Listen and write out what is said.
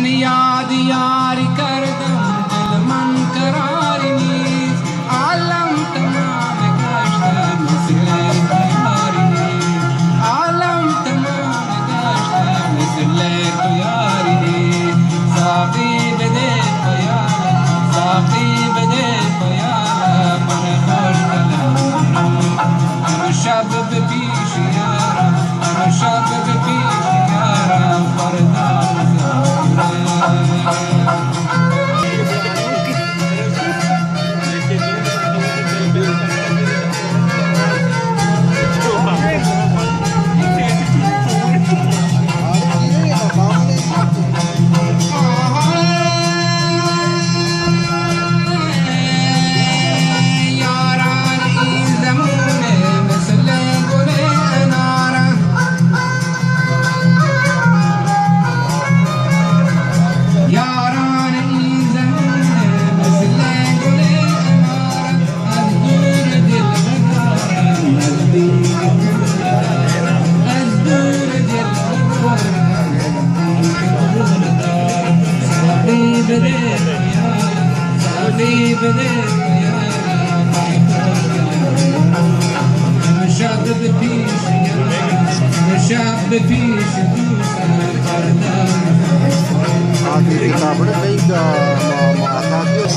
یاد یاری کردم، دل من قراری نیست. عالم تمام گشت، مثل تو یاری نیست. عالم تمام گشت، مثل تو یاری نیست. ساقی بده پیالم، ساقی بده پیالم، من خوش دلم. امشب به پیش یارم، امشب به پیش یارم، فردا مسافرم. آخری کابڑ بھئی، ما، ما آتا کیوں؟